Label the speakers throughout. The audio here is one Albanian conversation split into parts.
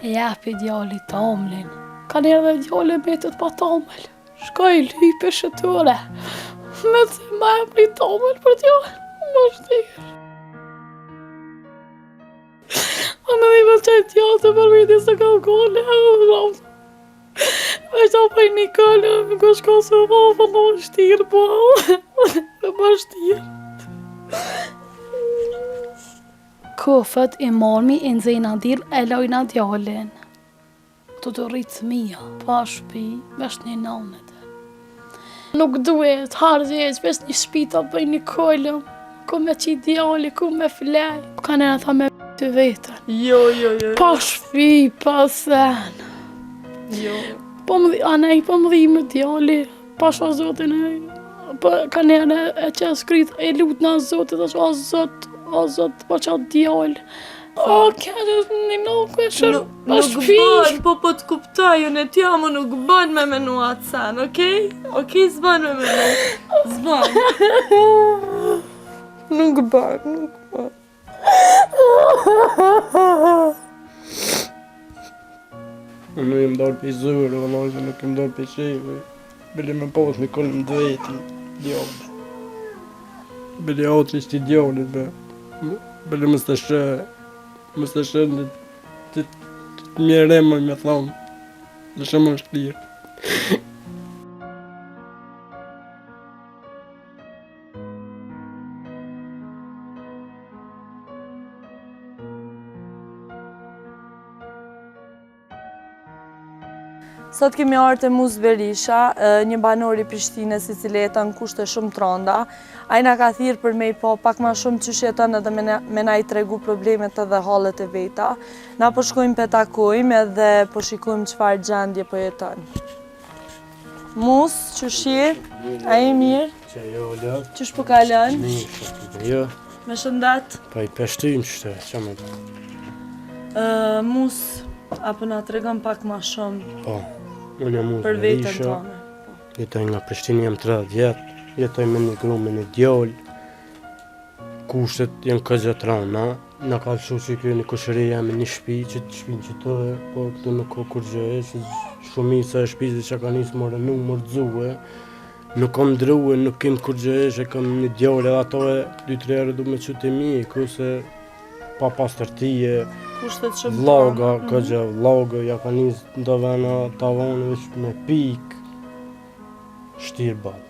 Speaker 1: E japi djalit t'omlin. Kanjëherë dhe djali mbetet pa t'omël. Shkoj lype shëture. Me të ma jep një t'omël për djalë. Më shtirë. Më në një qaj djalë të për viti së ka kole. Me qa për një kole, më ka shko se më po në shtirë, po. Më shtirë. Kofët i marmi i nxejna n'dirë e lojna djalin. Tu të rritë fëmija, pa shpi, veç një nanë të. Nuk duhet, hargjeq, veç një shpi të bëj një kolëm, ku me qitë djali, ku me flej. Ka në tha me të vetën.
Speaker 2: Jo, jo, jo.
Speaker 1: Pa shpi, pa sen.
Speaker 2: Jo.
Speaker 1: Po më dhi, anej, po më dhi me djali, pasha zotin e, po ka në e që skrit, e lutna zotit, dhe që o zot, o zot, po qatë djalë. O, kja që një nuk e shërë, pa
Speaker 2: Nuk
Speaker 1: shpi.
Speaker 2: bën, po po të kuptoj, unë e ty amo nuk bën me menu atë sen, okej? Okej, s'bën me menu. S'bën. Nuk bën, nuk bën.
Speaker 3: Unë jem dalë për zyrë, vëllai se nuk jem dalë për qefi. Bile me pas një kolëm të vetin, djallit. Bile atri që ti djallit, be. Bile mos të shë, mos të shë në të të mjere më me thonë. Dhe shumë është lirë.
Speaker 2: Sot kemi ardhë te Mus Berisha, një banor i Prishtinës i cili jeton në kushte shumë të rënda. Ai na ka thirrë për me i pa pak ma shumë qysh jeton edhe me na i tregu problemet edhe hallet e veta. Na po shkojmë pe takojmë edhe po shikojmë çfarë gjendje po jeton. Mus, qysh je? A je mirë?
Speaker 3: Që jo, la.
Speaker 2: Qysh po kalon?
Speaker 3: Mirë, po jo.
Speaker 2: Me shëndet?
Speaker 3: Po i pështym qështu, që më të?
Speaker 2: Mus, a po na tregon pak ma shumë?
Speaker 3: Po, unë jam Mus
Speaker 2: Për veten
Speaker 3: Berisha,
Speaker 2: tane.
Speaker 3: jetoj nga Prishtina, jam 30 vjet, jetoj me një gru, me një djalë, kushtet janë këgjë të rana, na ka lëshu që kjo një kushëri jam me një shpi, që të shpinë që të, po këtu nuk ka kurgjë, që shumica e shpisë që ka nisë më rënu, më rëzue, nuk kam ndrue, nuk kem kurgjë, që kam një djalë edhe ato e dy tre herë du me që të mjeku, se pa pastërtije,
Speaker 2: Kushtet shumë të
Speaker 3: Vloga,
Speaker 2: rënda.
Speaker 3: këgjë, vloga, ja ka nisë ndo vena tavoni veç me pik, shtirë ballë.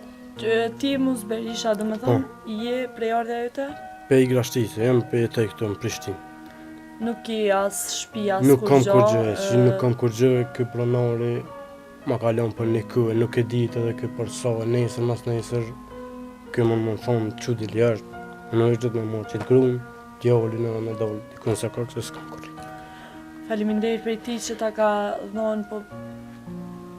Speaker 2: Ti Mus Berisha, do me thonë, je prejardhja jote?
Speaker 3: Pej Grashtice, jam pe jetoj këtu në Prishtinë.
Speaker 2: Nuk ki as shpi, as
Speaker 3: Nuk kam
Speaker 2: kurgjo,
Speaker 3: kurgjë, që nuk kam kurgjë, ky pronari ma ka lënë për një kë, nuk e ditë edhe ky për sa, nesër mas nesër, ky më më thonë që dil jashtë, unë është do të me marrë qitë grun, djalin edhe me dalë, dikun se kak se s'kam kurrë.
Speaker 2: Faleminderit prej ti që ta ka dhonë, po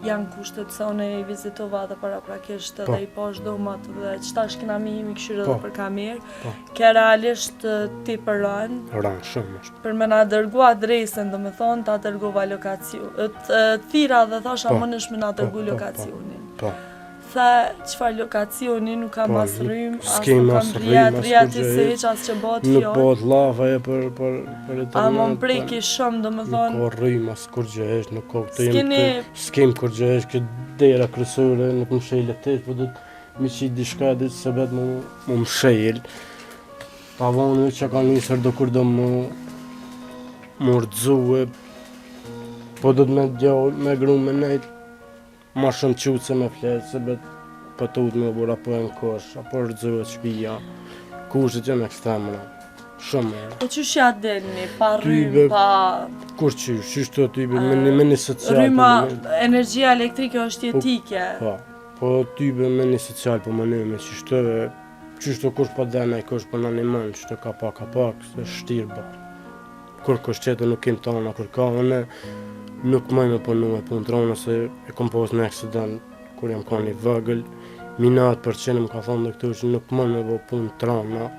Speaker 2: janë kushtet se unë i vizitova edhe paraprakisht edhe
Speaker 3: Po.
Speaker 2: i pash dhomat dhe që tash kena mi mi këshyrë edhe
Speaker 3: Po.
Speaker 2: për kamerë.
Speaker 3: Po.
Speaker 2: Ke realisht tepër rënd,
Speaker 3: Ranë shumë është.
Speaker 2: për me na dërgu adresën, do me thonë, ta dërgova lokacion. Të thira dhe thasha
Speaker 3: Po.
Speaker 2: më nësh me na
Speaker 3: Po,
Speaker 2: dërgu
Speaker 3: po, po.
Speaker 2: lokacionin.
Speaker 3: Po.
Speaker 2: The çfarë lokacioni, nuk kam
Speaker 3: Po,
Speaker 2: as
Speaker 3: nuk-
Speaker 2: rrymë, as
Speaker 3: s'kem
Speaker 2: nuk kam
Speaker 3: as
Speaker 2: rrjet,
Speaker 3: rrymë, as
Speaker 2: rrjeti
Speaker 3: kurgjë,
Speaker 2: se
Speaker 3: hiç.
Speaker 2: hiç, as që bëhet
Speaker 3: Nuk
Speaker 2: fjalë.
Speaker 3: bëhet llava e për për për internet.
Speaker 2: Ama më
Speaker 3: po-
Speaker 2: preki shumë, do me
Speaker 3: Nuk
Speaker 2: thonë,
Speaker 3: ka rrymë as kurgjë hiç, nuk ka këtu jem
Speaker 2: S'keni-
Speaker 3: këtu, s'kem kurgjë hiç, këtë dera kryesore nuk më shelet hiç, po do të më qit diçka dhe se bet më më mshel. Tavoni që ka nisër do kur do më më rrëzue, po do të me djall, me gru me nejt, Ma shumë qutë se me flet, se bet po tut me bura po e në kosh, apo rrëzohet shtëpia. Kushtet janë ekstreme. Shumë mirë.
Speaker 2: po qysh ja delni, pa
Speaker 3: Ty
Speaker 2: rrymë,
Speaker 3: be-
Speaker 2: pa...
Speaker 3: Kur qysh, qysh të ty be me një me një social. po
Speaker 2: Rryma,
Speaker 3: më-
Speaker 2: energjia elektrike është
Speaker 3: Po-
Speaker 2: jetike.
Speaker 3: Po, po ty be me një social po më me qysh të qysh të kush po dhe kush po na nimon, qysh të ka pak ka pak, se shtirë ba. Kur kush tjetër nuk kem tana, kur ka unë nuk muj me punu me punë t'rona se e kom pas në aksident kur jam kanë i vogël. Minat për qenë më ka thonë dhe këtu që nuk muj me bo punë t'rona.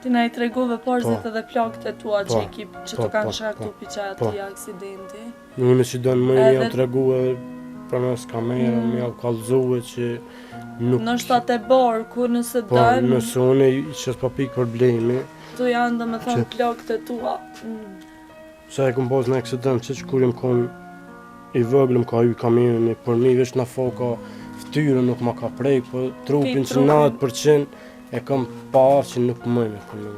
Speaker 2: Ti na i tregove parzit
Speaker 3: Po.
Speaker 2: edhe plakët e tua që
Speaker 3: Po,
Speaker 2: i ki, që
Speaker 3: po,
Speaker 2: të kanë
Speaker 3: po,
Speaker 2: shkaktu
Speaker 3: po,
Speaker 2: pi që
Speaker 3: po.
Speaker 2: atij aksidenti.
Speaker 3: Unë që donë më
Speaker 2: Edhe-
Speaker 3: jau tregu edhe përmes kamera,
Speaker 2: Mm.
Speaker 3: më jau kallzue që nuk...
Speaker 2: Nështë te barku, nëse
Speaker 3: Po,
Speaker 2: dën,
Speaker 3: nëse unë i që s'po pik problemi,
Speaker 2: tu janë do me thonë
Speaker 3: Që-
Speaker 2: plakët e tua. Mm.
Speaker 3: Se e kom pas në aksident që që kur jam kon i vogël më ka hy kamioni përmi veç na foka ftyrën nuk ma ka prek, po trupin që 90% e kam pa që nuk më me punu.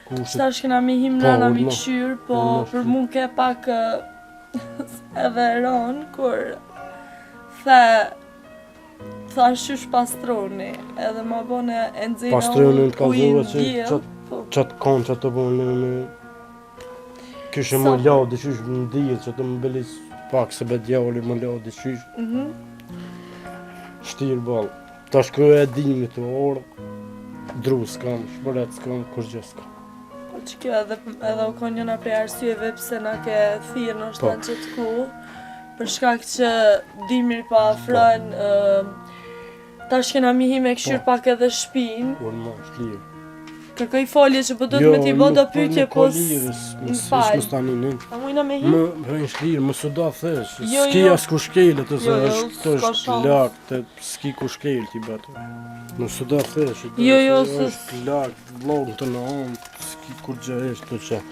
Speaker 2: Kushtet... Tash kena mi hi mrena po, mi kqyr, po për mu ke pak edhe ron, kur the Thash qysh pastroni, edhe ma bone e nxehna
Speaker 3: Pastroni në të kallzova që qatë po. qatë konë që të bone me Kështë më la diqysh në diell që të më belis pak se be djali më la diqysh mm -hmm. Shtirë ballë Tash kjo e dimri të orë Dru s'kam, shporet s'kam, kurgjë s'kam
Speaker 2: Po që kjo edhe, edhe u konë njëna prej arsyeve pse na ke thirrë në është po. në qëtë ku Për shkak që dimri po afron, po. tash kena mi hi me kqyr po. pak edhe shpinë.
Speaker 3: Por më është lirë.
Speaker 2: Kërkoj falje që po do të jo, me t'i bo do pyetje, po
Speaker 3: më fal. Mos tani
Speaker 2: ne. A mujna me
Speaker 3: hi? Më vjen shlirë, mos u da thesh. Jo, s'ki jo. as ku shkel atë se jo, jo, është është lak, të s'ki ku shkel ti bëtë. Mos u da thesh.
Speaker 2: Jo, jo,
Speaker 3: është lak, vllog të në anë, s'ki kurgjë është të që.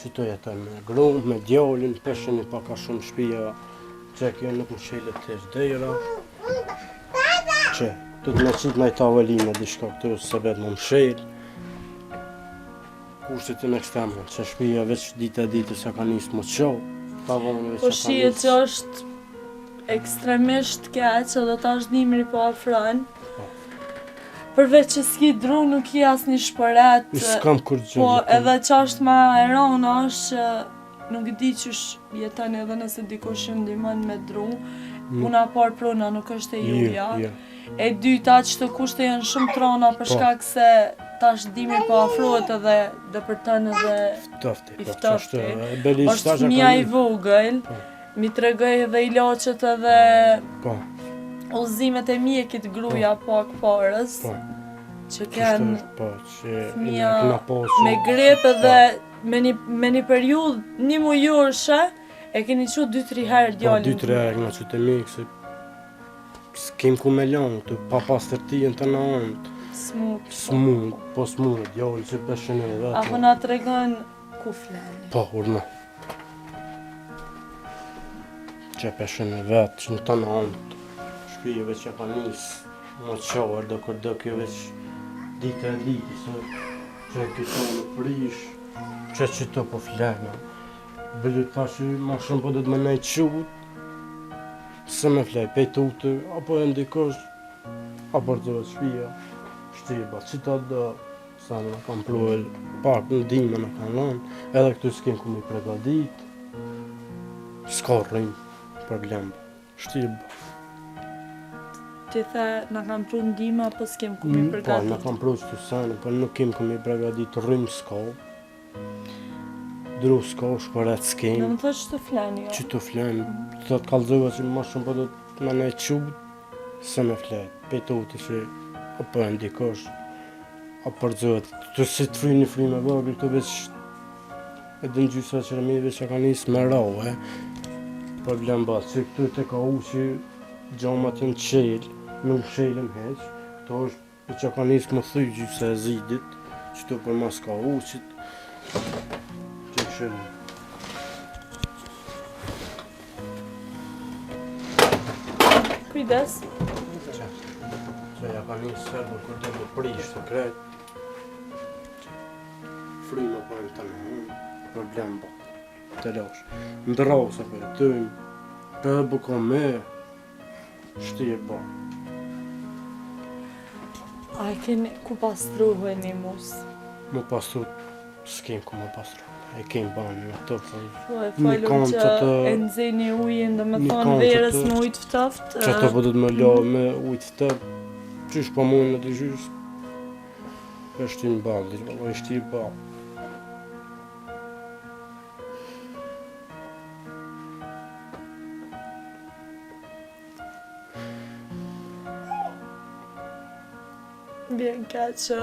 Speaker 3: Qëtu jetoj me gru, me djalin, peshën i paka shumë shpia, që kjo nuk mshelet hiç dera. Që, të të me qitë naj tavolinë diçka këtu, se vetë më mshel. Kushtet në ekstreme, që shpia veç ditë e ditë se ka nisë më qo,
Speaker 2: tavolinë veç po që ka nisë. që është ekstremisht keq edhe tash dimri po afron. Po. Përveç që s'ki dru, nuk ki asnjë shporet.
Speaker 3: S'kam kurgjë.
Speaker 2: Po edhe që është ma e rona është që nuk di qysh jeton edhe nëse dikush ju ndihmon me dru. Mm. Puna e parë prona nuk është e juja. Jo, jo. E dyta që të kushte janë shumë t'rona për po. shkak se tash dimri po afrohet edhe depërton edhe
Speaker 3: ftofti, i po, ftofti.
Speaker 2: Është fëmija i vogël. Po. Mi tregoi edhe ilaçet edhe po. udhëzimet e mjekit gruja po. pak parës. Po. Që kanë
Speaker 3: po, që fëmija
Speaker 2: me grip edhe po. me një me një periudhë një mujorëshe e keni çu 2-3 herë
Speaker 3: po, djalin. Po 2-3 herë kena çu te mjek se s'kem ku me lënë të pa pastërti në të nëndë.
Speaker 2: Smut.
Speaker 3: Smut, po smut, djalin që peshën e
Speaker 2: vetë. Apo na tregon ku
Speaker 3: fleni. Po, urdhno. Që peshën e vetë, që në të në anë, shpije veç e ka nisë, më qarë, do kër do kjo veç ditë e ditë, se që e këto në prish, që që të po flena. Bëllë të thashë, ma shumë po do të më nejtë qutë, se me flej, pej tutë, apo e ndikosh, apo të të shpija, shtiba, që të do, Sa na kanë pru pak ndihmë na kanë dhënë, edhe këtu s'kem ku mi pregadit, s'ka rrymë, problem, shtirë.
Speaker 2: Ti the, na kanë pru ndihmë, apo s'kem ku mi
Speaker 3: pregadit? Po, na kanë pru qëto sene, po nuk kem ku mi pregadit, rrymë s'ka, dru s'ka, shporet s'kem.
Speaker 2: Do më thotë që të flenë,
Speaker 3: jo? Që të flenë, të të kallzova që ma shumë po do të më nejtë qutë, se me fletë, pej tuti që po e ndikosh, A përzohet, të si të frynë një frymë e vogël, të veç e dënë gjysa që rëmi veç e ka nisë me rau, e. Problem ba, që këtu të ka u që gjamat janë qelë, nuk mshelen hiç, këto është që ka nisë më thy gjysa e zidit, që të për mas ka u që të këshë
Speaker 2: Kujdes.
Speaker 3: Që ja ka një sërë kur do më prish të krejt. Fryma po e të në problem po. Të losh. Ndro se po e tëjmë. Për buko me. Shtirë po.
Speaker 2: A e keni ku pastroheni mus?
Speaker 3: Mu pastru S'kem ku më pastru. E kem banë në
Speaker 2: të po. Po e folëm që të... e nxeni ujin, do me thonë verës me ujë të
Speaker 3: ftohtë. Që të po do të më la me ujë të ftohtë. Qysh po mund në të gjysh? Është i mballë, është i mballë.
Speaker 2: Vjen keq që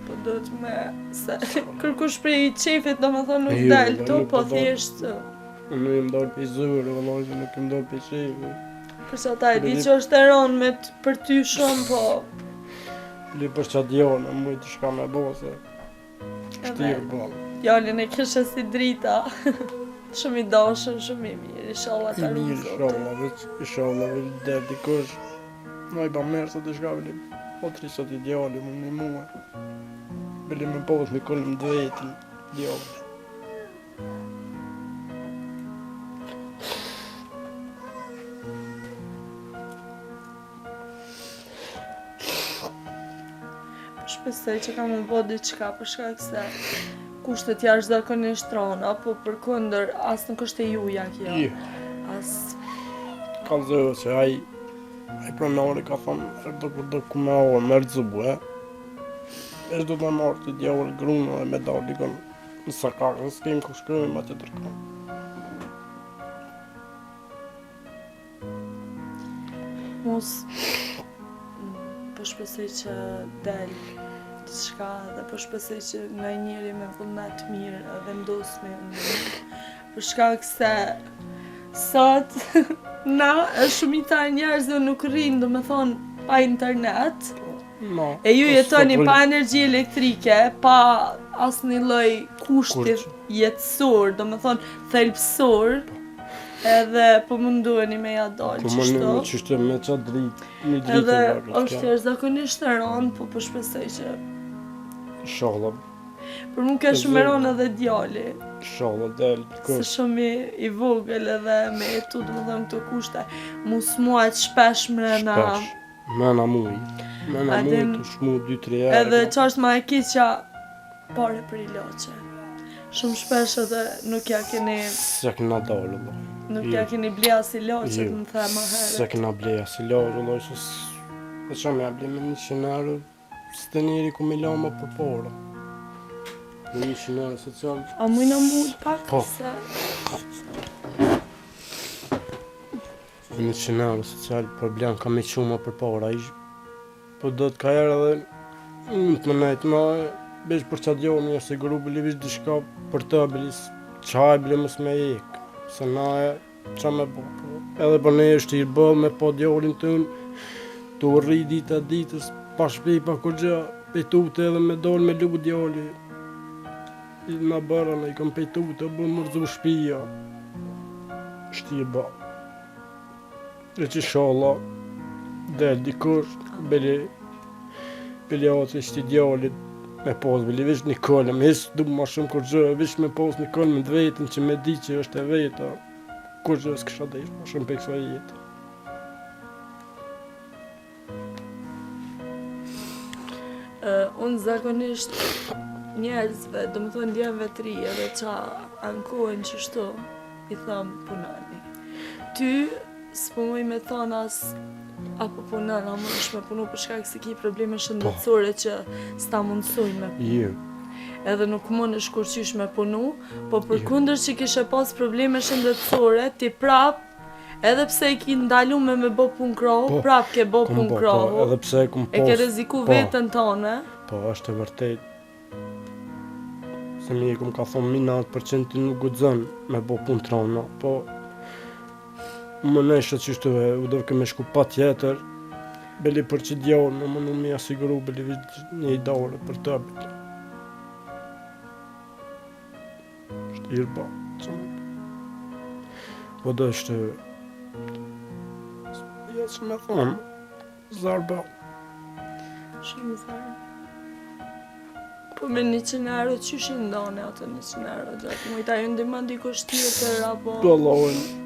Speaker 2: po do të me se kërkush prej qefit domethënë nuk jo, del tu, po, po thjesht
Speaker 3: Unë jem dalë prej zyrë, vëllai se nuk jem dalë prej qefit.
Speaker 2: Për që ata e di që është e ronë me për ty shumë, po...
Speaker 3: Li për që djonë, mujtë të shka me bo, se shtirë ballë.
Speaker 2: Djalin e kishe si drita. Shumë i dashur, shumë i mirë. Inshallah
Speaker 3: ta ruan Zoti. Inshallah, veç inshallah veç del dikush. Naj bamirës a diçka bile. Po tri sot i djali më një mua. Bile me pas një kolm të vetin, djali.
Speaker 2: Po shpresoj që ka me u bo diçka për shkak se kushtet jashtëzakonisht t'rona, po përkundër as nuk është e juja kjo. Jo. As
Speaker 3: Ka zërë që ai ai pronari ka thonë, er do kur do ku me orë, me rëzu, e. E do të marrë të djallë grunë dhe me dalë dikon në sokak, në s'kem ku shkojmë atë tjetërkon.
Speaker 2: Mos po shpresoj që del diçka dhe po shpresoj që naj njeri me vullnet të mirë dhe ndos me ju ndihmu. Për shkak se sot na e shumica e njerëzve nuk rrinë, domethonë, pa internet.
Speaker 3: No,
Speaker 2: e ju jetoni pa energji elektrike, pa asnjë lloj kushti jetësor, domethonë, thelbësor. Po. Edhe po mundoheni me ja dalë
Speaker 3: qështu. Po mundohemi qështu me qatë dritë, një dritë
Speaker 2: Edhe është jashtëzakonisht e rëndë, po po shpresoj që...
Speaker 3: Inshallah.
Speaker 2: Për mu ke shumë e rëndë edhe djali.
Speaker 3: Inshallah, del.
Speaker 2: Se shumë i, i vogël edhe me jetu, domethonë këto kushte. Mu smu aq shpesh mrena.
Speaker 3: Shpesh. Mrena muj. Mrena muj të shmu 2-3 herë.
Speaker 2: Edhe që është ma e keqja, pare për ilaçe. Shumë shpesh edhe nuk ja keni...
Speaker 3: S'ja kena dalë, Allah.
Speaker 2: Nuk ja keni ble as ilaçe, të më the ma herët.
Speaker 3: S'ja kena ble as ilaçe, Allah, se E që me ja ble me 100 euro, s'të njeri ku me la më përpara. Me 100 euro social.
Speaker 2: A mujna m'u ul pak?
Speaker 3: Po.
Speaker 2: Se...
Speaker 3: Me 100 euro social problem ka me qu ma përpara. Ish, po do të ka herë edhe unë të më nejtë ma, veç për qatë jo, më siguru bile veç diçka për të bile, qaj bile mos me ik, se na e qa me bo, po. Edhe për ne është i bë me po djalin tënë, të u rri dita ditës, pa shpi, pa kurgjë, pe tute edhe me dol me lu djali. I na bëra, në i kom pe tute, bë më rëzu shpia. Shtirë bë. E që inshallah, del dikush, bile, bile atë që ti djalit, me pas, bile veç një kolëm, hiç du ma shumë kurgjë, veç me pas një kolëm të vetën që me di që është e veta, kurgjë s'kisha dashtë, ma shumë për kësaj jetë.
Speaker 2: Uh, unë zakonisht njerëzve, domethonë djemve të ri edhe qa ankohen qështu, i thom punoni. Ty, s'po muj me thonë as a po punon, a mundesh me punu për shkak se ki probleme shëndetësore po. që s'ta mundësojnë me
Speaker 3: punu. Jo.
Speaker 2: Edhe nuk mundesh kurqysh me punu, po përkundër që kishe pas probleme shëndetësore, ti prap Edhe pse e ki ndalu me me bo punë krahu, po, prap ke bo punë po, krahu.
Speaker 3: Po, edhe pse e kum
Speaker 2: pas. E ke rreziku po, veten tane.
Speaker 3: Po, është e vërtet. Se mjeku më ka thonë mi 90% ti nuk guxon me bo punë t'rona, po më nëshë që shtu e u do ke me shku pa tjetër, beli për që djallë, më më nuk më siguru, beli një i dore për të, beli. Shtirë ba, Po do është... Ja që me thonë, zor ba.
Speaker 2: Shumë zor. Po me 100 euro, qysh i ndani ato 100 euro gjatë mujt, a ju ndihmon dikush tjetër, apo...
Speaker 3: Po Allahun,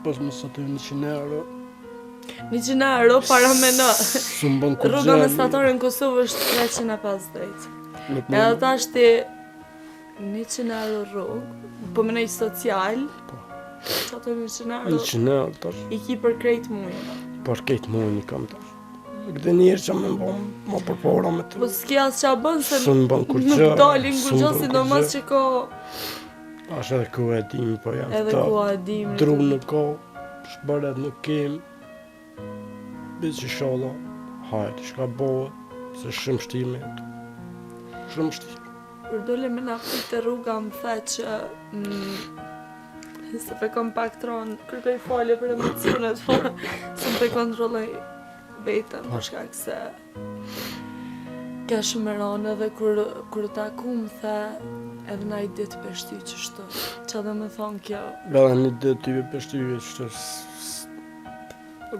Speaker 3: pas më sot e 100 euro.
Speaker 2: 100 euro paramendo.
Speaker 3: S'më bën kurgjë.
Speaker 2: Rroga mesatare në Kosovë është 350. Edhe tash ti 100 euro rrogë, po menoj social,
Speaker 3: po.
Speaker 2: Qato 100 euro?
Speaker 3: 100 euro tash.
Speaker 2: I ki për krejt mujin?
Speaker 3: Për krejt mujin i kam tash. Këtë njerë që më bon, më përpara me
Speaker 2: të. Po s'ki as që bën se
Speaker 3: bën
Speaker 2: nuk dalin kurgjë, sidomos që ka...
Speaker 3: Tash edhe ku e dim, po janë
Speaker 2: Edhe ku e dim.
Speaker 3: Dru nuk ka, shpëret nuk kem. Veç inshallah, hajt, shka bëhet, se shumë shtirë me jetu. Shumë shtirë.
Speaker 2: Kur dole me na pritë te rruga më the që mm, se pe kom pak t'ronë, kërkoj falje për emocionet, po se më pe kontrolloj veten, për shkak se ke shumë e ronë edhe kur, kur u takum më the. Edhe naj ditë pe shty qështu. Qa do me thonë kjo?
Speaker 3: Edhe një ditë ty pe shty qështu.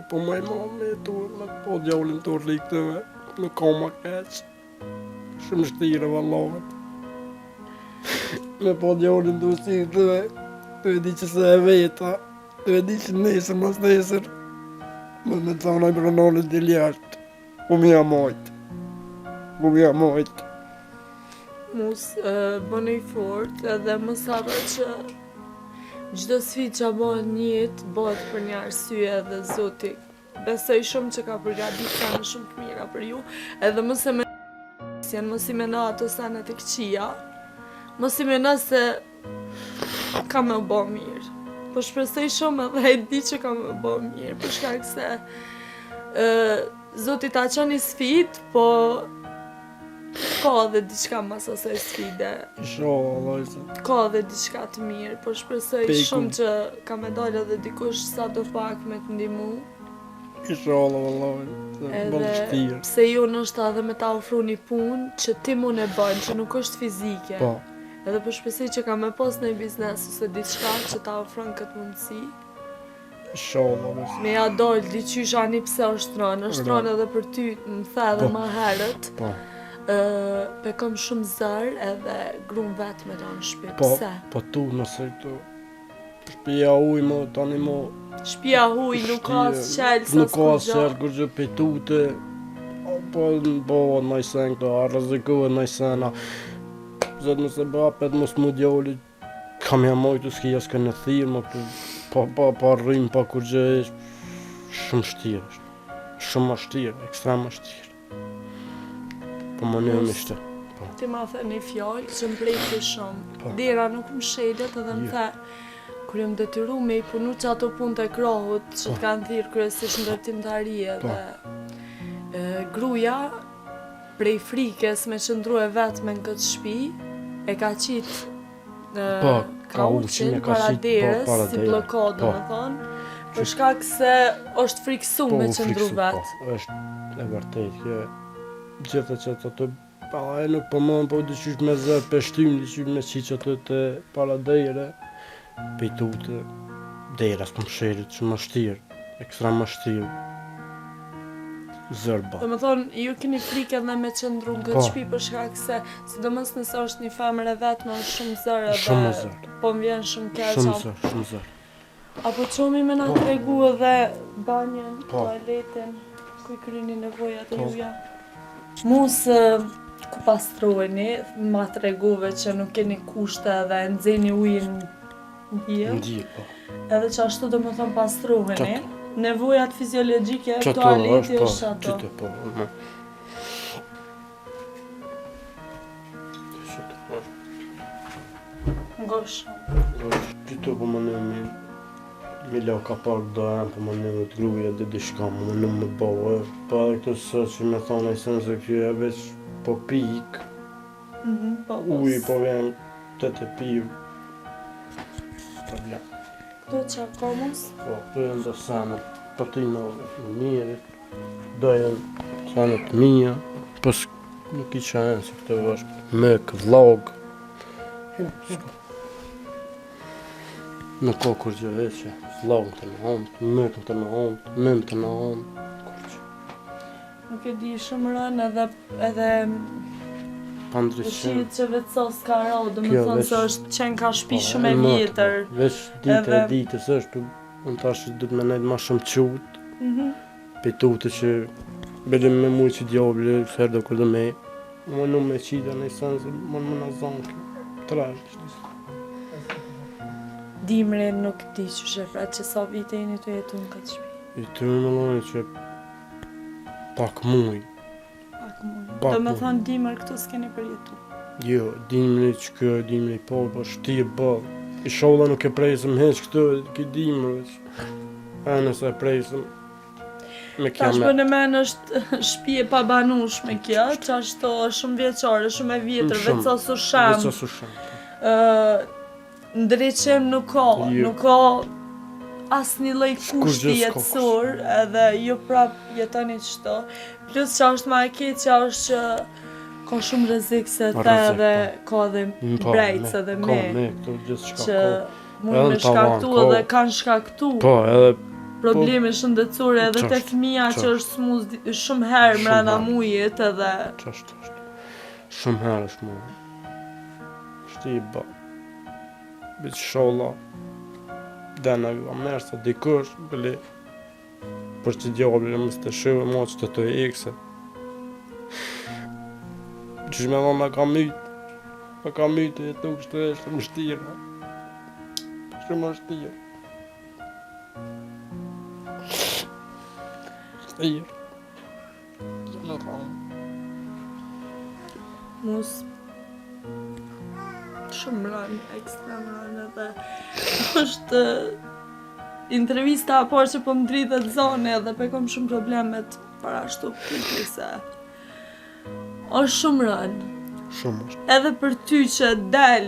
Speaker 3: Po më ma me tu, me po djallin të rri këtëve, nuk ka ma keq. Shumë shtirë, vallahi. Me po djallin të rri këtëve, tu e di që s'e e veta, tu e di që nesër, mas nesër, më me të thonë, ai pronari del jashtë. Po më ja majt. Po më ja majt.
Speaker 2: Mos bënu i fort edhe mos harro që çdo sfidë që bëhet në jetë, bëhet për një arsye edhe Zoti. Besoj shumë që ka përgatit sene shumë të mira për ju, edhe mos e me mos i meno ato senet e këqija, mos i meno se Ka me u bo mirë. Po shpresoj shumë edhe e di që ka me u bo mirë, për shkak se ë Zoti ta çon një sfidë, po ka edhe diçka mas asaj sfide.
Speaker 3: Inshallah, se.
Speaker 2: Ka edhe diçka të mirë, po shpresoj shumë që ka me dalë edhe dikush sado pak me të ndihmu.
Speaker 3: Inshallah, vallahi, se
Speaker 2: Edhe
Speaker 3: vështirë.
Speaker 2: pse jo ndoshta edhe me ta ofru një punë që ti mund e bën, që nuk është fizike.
Speaker 3: Po.
Speaker 2: Edhe po shpresoj që ka me pas një biznes ose diçka që ta ofron këtë mundësi.
Speaker 3: Inshallah, mos.
Speaker 2: Me ja dal diqysh ani pse është rënë, është rënë edhe për ty, më the edhe
Speaker 3: Po.
Speaker 2: ma herët.
Speaker 3: Po.
Speaker 2: Ë, pe kom shumë zor edhe grun vetë me lanë n'shpi,
Speaker 3: Po,
Speaker 2: pse?
Speaker 3: po tu nëse këtu. Shpia huj mo, tani mo.
Speaker 2: Shpia huj, nuk ka as çelës,
Speaker 3: Nuk ka as çelës, kurgjë pe tute. Po, po, naj sen këto, a rrezikohet naj sen, a... Zot mos e bëj, apet mos mu djali, kam ja mojtë, s'ki as kënë thirë, më këtu, pa, pa, pa rrymë, pa kurgjë, shumë shtirë është, shumë shtirë, ekstrem shtirë. Po më në më shtë.
Speaker 2: Po. Ti ma the një fjalë që më preki shumë.
Speaker 3: Po.
Speaker 2: Dera nuk më shelet edhe më
Speaker 3: Jo.
Speaker 2: the, kur jam detyru me i punu që ato punë të krahut që
Speaker 3: Po.
Speaker 2: të kanë thirrë kryesisht ndërtimtari
Speaker 3: Po.
Speaker 2: edhe e, gruja prej frikës me qëndru e vetme në këtë shpi, e ka qitë
Speaker 3: Po,
Speaker 2: kauçin
Speaker 3: e ka
Speaker 2: para
Speaker 3: qitë, po,
Speaker 2: derës,
Speaker 3: para
Speaker 2: si
Speaker 3: derës,
Speaker 2: bllokadë,
Speaker 3: po.
Speaker 2: do me thonë, për shkak se është frikësu
Speaker 3: Po,
Speaker 2: me
Speaker 3: u
Speaker 2: qëndru
Speaker 3: friksu,
Speaker 2: vetë.
Speaker 3: Po, është e vërtet, kjo gjithë që ato pa e nuk po mund, po diqysh me zër pe shtym, diqysh me qitë që ato të para dere, pe tute, dera s'po mshelet, shumë vështirë, ekstrem vështirë. Zor ba.
Speaker 2: Do me thonë, ju keni frikë edhe me qëndru në këtë
Speaker 3: Po.
Speaker 2: shtëpi për shkak se, sidomos nëse është një femër e vetme, është shumë zor edhe
Speaker 3: Shumë zor.
Speaker 2: po më vjen shumë keq.
Speaker 3: Shumë
Speaker 2: a-
Speaker 3: zor, shumë zor.
Speaker 2: Apo çohemi me na
Speaker 3: Po.
Speaker 2: tregu edhe banjën,
Speaker 3: Po.
Speaker 2: tualetin, ku i kryni nevojat e
Speaker 3: Po.
Speaker 2: juja. Musë, ku pastroheni, ma tregove që nuk keni kushte edhe e nxeni ujin në diell.
Speaker 3: Në diell, po.
Speaker 2: Edhe që ashtu do me thonë pastroheni.
Speaker 3: Qato.
Speaker 2: Nevojat fiziologjike,
Speaker 3: Qato
Speaker 2: tualeti
Speaker 3: është, po,
Speaker 2: është ato.
Speaker 3: Qato, po. më. Qato, po.
Speaker 2: Ngosh.
Speaker 3: Qëto po më në me me la kapak do e po më në me të gruja dhe diçka më në me bo e po edhe këto së që me thonë e sen se kjo e veç po pik
Speaker 2: Mhm, po, po.
Speaker 3: uji po vjen të të piu problem
Speaker 2: Këto qa ka mos?
Speaker 3: Po, këto janë do senet për të në njërit, do janë senet të mija, po nuk i qanë se këto është mëk, vlog, nuk ka kurgjë veç, vlog të në homë, mëk të në homë, mëm të në homë, kurgjë.
Speaker 2: Nuk e di, shumë rënë edhe, edhe
Speaker 3: Pa ndryshim.
Speaker 2: Shihet që vetë sa s'ka ra, do me
Speaker 3: Kjo
Speaker 2: thonë
Speaker 3: veç-
Speaker 2: se është qenë ka shpi
Speaker 3: Po,
Speaker 2: shumë e
Speaker 3: e mëtë,
Speaker 2: vjetër.
Speaker 3: po. Veç ditë e
Speaker 2: Edhe-
Speaker 3: ditës është, unë tash du të me nejtë ma shumë qutë,
Speaker 2: Mhm.
Speaker 3: Pe tute që bele me mujë që djabli, herë do kur do me Më nuk me qita në sen, se më më në zonë kjo. Trash,
Speaker 2: Dimri nuk di qysh e pret që sa vite jeni tu jetu në këtë shpi.
Speaker 3: I të më lojnë që pak muj.
Speaker 2: Pak muj.
Speaker 3: Pak
Speaker 2: Do me
Speaker 3: muj.
Speaker 2: thonë dimër këtu s'keni përjetu.
Speaker 3: Jo, dimri që kjo, dimri po, po shtirë bë. Ishalla nuk e presëm hiç këtu, ki dimër veç. E nëse e presëm, me
Speaker 2: Tash
Speaker 3: kjamet.
Speaker 2: po në men është shtëpi e pabanueshme kjo, që ashtu është shumë vjeçare, shumë e vjetër,
Speaker 3: Shumë.
Speaker 2: veç sa s'u shem.
Speaker 3: Veç sa s'u shem. po.
Speaker 2: Ë, ndriçim nuk ka,
Speaker 3: Jo.
Speaker 2: nuk ka asnjë lloj kushti
Speaker 3: Kurgjë s'ka
Speaker 2: jetësor, edhe ju prap jetoni qëto. Plus që është ma e keqja është që Ka shumë rrezik se the edhe po. ka edhe mm, po, brejtës edhe
Speaker 3: me. Ka me, këto gjithçka
Speaker 2: që mund me shkaktu edhe kanë shkaktu.
Speaker 3: Po, edhe
Speaker 2: probleme po, shëndetësore edhe te fëmija që është smu shumë herë mrena mujit edhe
Speaker 3: Qashtu është. Shumë herë është mu. Shti ba. Veç sholla. Dena ju amerë dikush, bili Për që djallin e mos të shëve ma që të të ekse. Qysh me thonë, ka mytë. Ma ka mytë e jetu kështu e shumë shtirë. Shumë shtirë. Shtirë. Më thonë.
Speaker 2: Mos shumë rëndë, ekstrem rëndë edhe është intervista e parë që po më dridhet zoni edhe po kom shumë problem me të parashtru pyetje se është shumë rëndë.
Speaker 3: Shumë është.
Speaker 2: Edhe për ty që del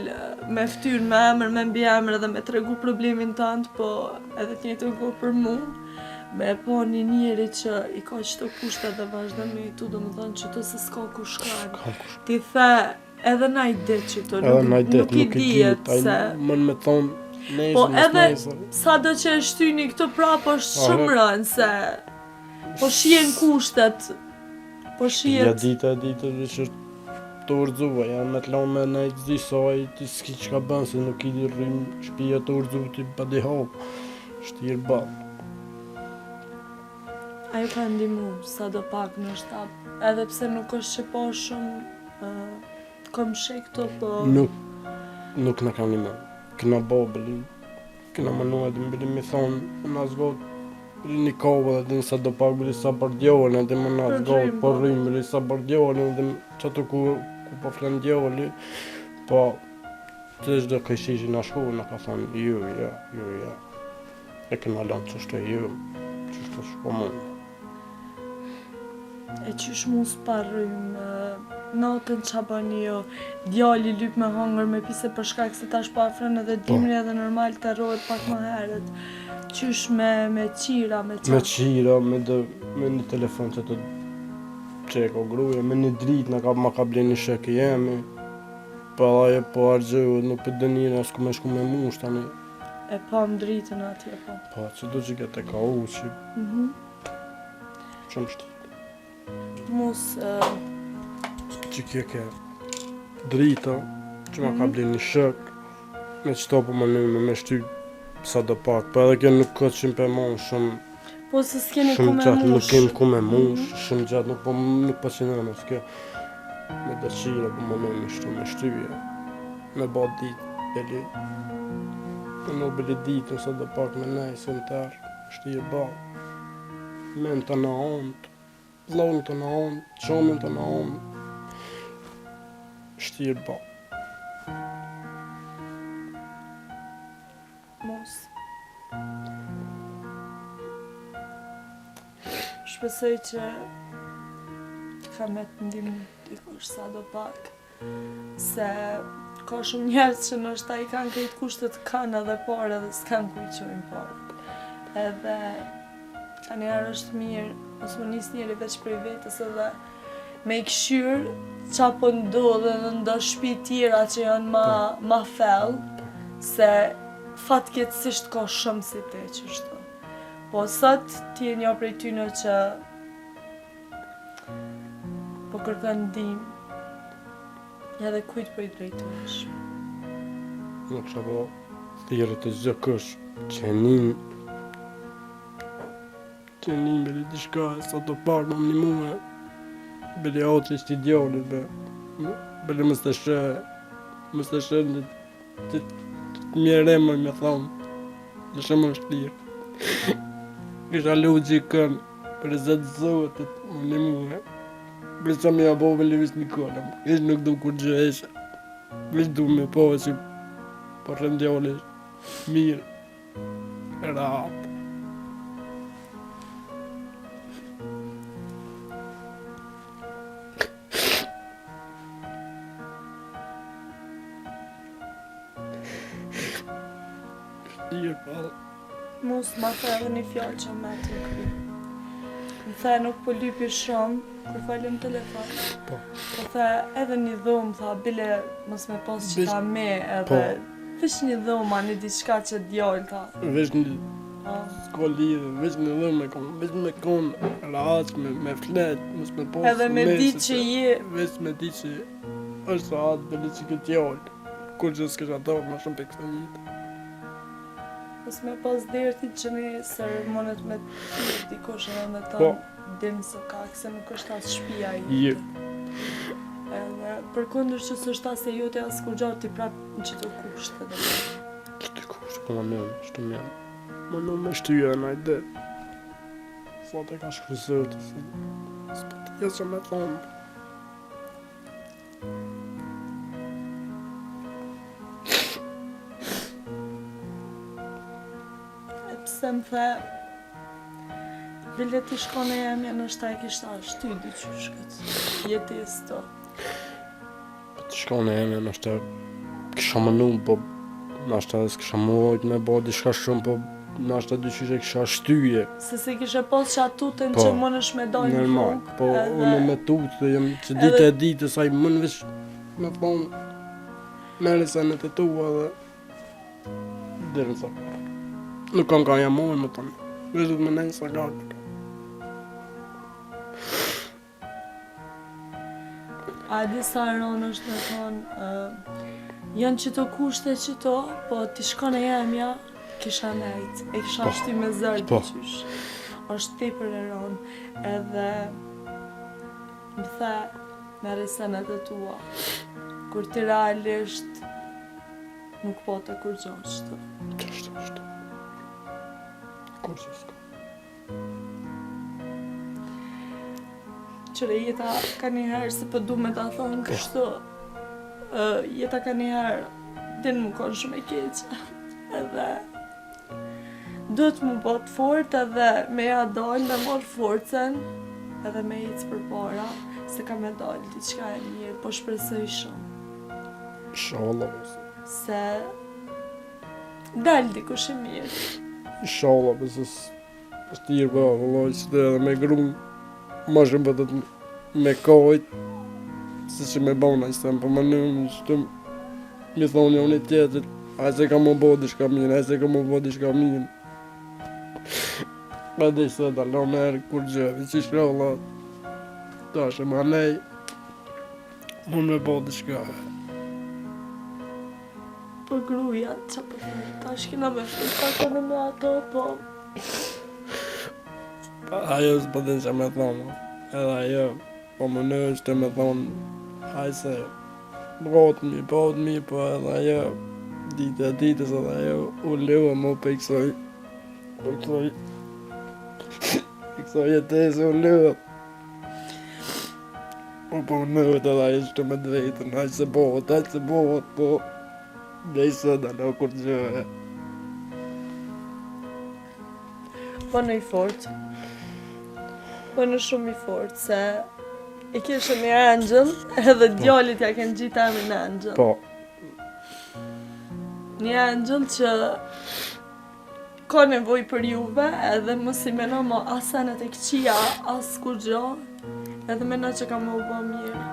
Speaker 2: me ftyrë, me emër, me mbiemër edhe me tregu problemin tënd, po edhe të njëjtën kohë për mu, me pa një njeri që i ka qëto kushte dhe vazhdon me jetu, domethonë që të se s'ka ku shkon. Ti the edhe naj ditë që të
Speaker 3: nuk, nuk, nuk i dihet se... Mën me thonë,
Speaker 2: nesër, po edhe sado që e shtyni këtë prapë është shumë rëndë se po shihen kushtet, po shihet...
Speaker 3: Ja dita e ditës dhe që të rrëzua, janë me të lanë me nejtë zi saj, ti s'ki çka bën, se nuk i di rrym shpia të rrëzu, ti pa di hap, shtirë
Speaker 2: ballë. Ajo ka ndihmu, sado pak ndoshta, edhe pse nuk është që po shumë uh, komshi këto, po...
Speaker 3: Nuk, nuk në ka ndihmu, këna bo, bëli, këna mënu edhe bëli mi thonë, në zgot, bëli një kovë dhe din sa do pak, bëli sa për djolin, edhe më në zgot, po rrym, bëli sa për djolin, edhe qato ku, ku po flen djoli, po, të çdo këshishi në shku, në ka thonë, ju, jo, ju, jo. E këna lanë qështu ju, qështu s'po mund.
Speaker 2: E qysh mu s'pa rrymë, natën ça bani jo, djali lyp me hangër me pi se për shkak se tash po afron edhe po. dimri edhe normal terrohet pak më herët. Qysh me, me qira, me
Speaker 3: qa? Me qira, me, dë, me një telefon që të që e ka gruja, me një dritë në ka, ma ka ble një shok i jemi, po edhe ajo po harxhohet, nuk po dënira, as ku me shku me mush tani.
Speaker 2: E pam dritën atje,
Speaker 3: po. Po, që do që këtë e ka u, që... Mm -hmm. Shumë shtirë.
Speaker 2: Mos... Uh...
Speaker 3: Që kjo ke drita, që ma ka mm -hmm. ble një shok, me qëto po më me me shty sa do pak, po edhe kjo nuk ka që më përmon shumë...
Speaker 2: Po se s'keni ku me mush.
Speaker 3: Shumë gjatë nuk kemi ku me mush, mm -hmm. shumë gjatë nuk po nuk po qëndron as kjo. Me dëshira po më me shty me shty. Me ba ditë, beli, me më beli ditën, sa do pak me nej, se në terë, shtirë ba, men të në antë, vllaun të në antë, qomin të në antë, shtirë ba.
Speaker 2: Mos. Shpresoj që ka me të ndihmu dikush sa do pak. Se ka shumë njerëz që ndoshta i kanë krejt kushtet kanë edhe pare edhe s'kanë ku i qojnë pare. Edhe kanjëherë është mirë, mos me nis njeri veç prej vetës edhe me i kqyr ça po ndodh edhe në do shpi tjera që janë ma, po. ma fell, se fatkeqësisht ka shumë si te qështu. Po sot ti je një prej tyne që Po kërkon ndihmë. Edhe kujt po i drejtohesh?
Speaker 3: Nuk kisha bo thirrje të gjithkush që e nin që e nin beli diçka sa do pak më ndihmue beli hatri qëti djalit be beli mos të shë mos të shë në Të mjerë më me thonë, në shumë është lirë. Kisha lu gjithkën, për zëtë zotit, më një mue. Për që më ja bo me lëvis një kolëm, ish nuk du kurgjë eshe. Veç du me po që po rrin djali, mirë, rahat. Shtirë,
Speaker 2: pa. Mos ma the edhe një fjalë që me të kry. Më the nuk po lypi shumë, kur folëm n'telefon.
Speaker 3: Po.
Speaker 2: Po the edhe një dhomë, tha, bile mos me pas qita me, edhe
Speaker 3: po.
Speaker 2: veç një dhomë, a një diçka që djalë, tha.
Speaker 3: Veç një
Speaker 2: Po.
Speaker 3: s'ka lidhje, veç një dhomë me kon, veç me kon rahat, me, me flet, mos me pas
Speaker 2: Edhe me ditë që je
Speaker 3: Veç me ditë që është rahat, bile që këtë djalë. Kurgjë s'kisha dashtë ma shumë prej kësaj jete.
Speaker 2: Mos me pas dertin që nesër mundet me të dikush edhe me të
Speaker 3: Po.
Speaker 2: dil në sokak, se nuk është as shpia
Speaker 3: Jo.
Speaker 2: jote. Edhe përkundër që s'është as e jote as kurgjo, ti prap në qito kushte dhe
Speaker 3: Qëtë kushte, po më mirë, shtë mirë. Më në me shtyja në ajde. Sot e ka shkru Zoti, se s'po të që me thonë.
Speaker 2: E pse më the, bile t'ish kon e jemja, ndoshta e kisha shty diqysh këtë jetesë të.
Speaker 3: Po t'ish kon e jemja, ndoshta kisha mënu, po ndoshta edhe s'kisha mujt me bo diçka shumë, po ndoshta diqysh e kisha shtyje.
Speaker 2: Se se kishe pas që atë tutën
Speaker 3: Po,
Speaker 2: që mundesh me dalë në
Speaker 3: Normal,
Speaker 2: rrugë,
Speaker 3: po
Speaker 2: edhe
Speaker 3: unë me tutë dhe jam që ditë e ditë sa i mund veç me thonë merre senet e tua dhe deri në sa. Nuk kam ka jam mojë më thonë, veç do të më nejë sa gati.
Speaker 2: A di sa e rëndë është me thonë, uh, janë qito kushte qito, po t'ish kon e jemja, kisha nejt, e kisha
Speaker 3: Po.
Speaker 2: shty me zor
Speaker 3: Po.
Speaker 2: diqysh. është tepër e rëndë, edhe më the, merri senet e tua, kur ti realisht nuk po të kurgjo qëto.
Speaker 3: Qashtu është. Kurgjë s'ka.
Speaker 2: Qëre jeta ka njëherë, se po du me ta thonë kështu, ë, jeta ka njëherë, din mu konë shumë e keqe, edhe duhet mu bo të fort edhe me ja dalë, me marrë forcën, edhe me ecë përpara, se ka me dalë diçka e mirë, po shpresoj shumë,
Speaker 3: Inshallah, mos.
Speaker 2: se dal dikush i mirë.
Speaker 3: Inshallah, po se s- vështirë po, vëllai, që të edhe me gru, ma shumë po të me kojt, se që me bona, që të po më në që të mi thonë njëri tjetrit, aj se ka më bo diçka mirë, aj se ka më bo diçka mirë. Pa dhe se da lo merë kur gjë, veç inshallah, tash e ma nej, mund me bo diçka.
Speaker 2: Po gruja, që po them, tash kena me fol pak edhe me ato, po
Speaker 3: Ajo s'po din që me thonë, edhe ajo, po më në është me thonë, haj se, bëhet mi, bëhet mi, po edhe ajo, ditë e ditës edhe ajo, u lua më për kësaj, për kësaj, për kësaj jetese u lua. Po po më edhe ajo që me të vetën, haj se bëhet, haj se bëhet, po, Nejse, da kur gjë.
Speaker 2: Po në i fort. Po në shumë i fort, se e kishe një engjëll, edhe djalit ja ken gjitë emrin engjëll.
Speaker 3: Po,
Speaker 2: Një engjëll që ka nevojë për juve, edhe mos i meno mo as senet e këqija, as kurgjo, edhe meno që ka me u bo mirë,